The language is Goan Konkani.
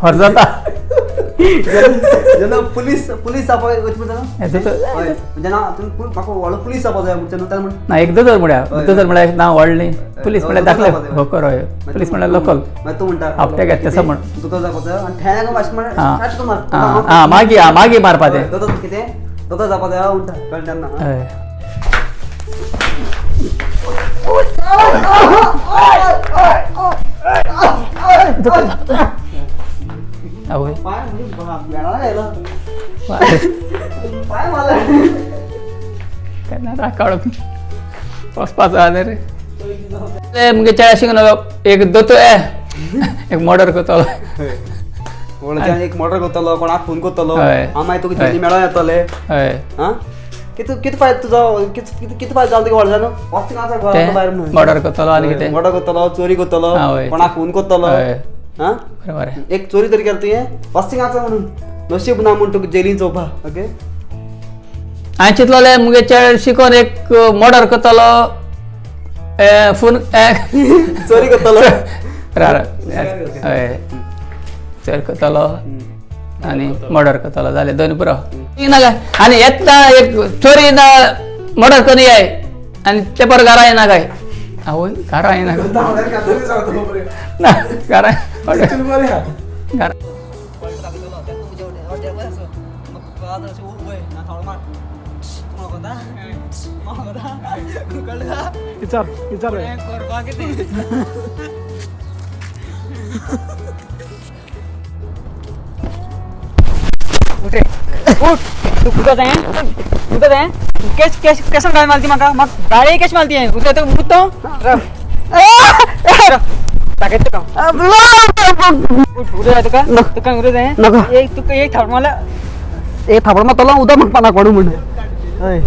हर जाता जेन्ना पुलीस पुलीस जावपाक वयता पळय न्हू, जेन्ना म्हाका व्हडलो पुलीस जावपाक जाय म्हणचे न्हू, तेन्ना म्हण ना एक दोतोर म्हळ्यार, दोतोर म्हळ्यार ना व्हडलें न्ही, पुलीस म्हळ्यार दाखले होकर, हय, पुलीस म्हळ्यार लोकल मागीर तूं म्हणटा हप्ते घेता तसो म्हण. दोतोर जावपाक जाय आनी ठेण्याक मातशें म्हळ्यार मार. आं मागीर, आं मागीर मारपा तें. दोतोर कितें दोतोर जावपाक जाय म्हणटा, कळ्ळें तेन्ना. हय. आवय पाय वेळार आयलो, पाय मारला. केन्ना राखाड वचपाचो जालें रे. मुगे चेड्या शिकून एक दोतोर, एक मर्डर करतलो. व्हडल्यान एक मर्डर करतलो, कोणाक फोन करतलो, हांव मागीर तुका जेली मेळोन येतले. हय. आं कितें कितें फायदो तुजो, कितें फायदो जालो तुका व्हडल्यान वच आसा भायर म्हणून मर्डर करतलो आनी कितें मर्डर करतलो, चोरी करतलो, कोणाक फोन करतलो. आं बरें, एक चोरी तरी केली तुवें, वच आसा म्हणून नशीब ना म्हूण तुका जेलीन चोवपा. ओके हांवें चिंतलोलें मुगे चेडे शिकोन एक मर्डर करतलो, फोन चोरी करतलो, हय चोरी करतलो आनी मर्डर करतलो, जालें दोन पुरो ना काय. आनी येतना एक चोरी ना मर्डर करून याय आनी ते पर घरा येना काय. आवय घरा येना ना, घरा घरा. उठ रे, उठ. तू कुठं जाय, कुठं जाय? केस केस केसन गाडी मारती म्हाका, म्हाका गाडी केश मारती आहे. उठे तो उठतो ताकद तुका, उठ उठे जाय तुका, तुका उठे जाय. एक तुका एक थापड मारला, एक थापड मारतलो उदक म्हणपा ना कोणू म्हण. हय.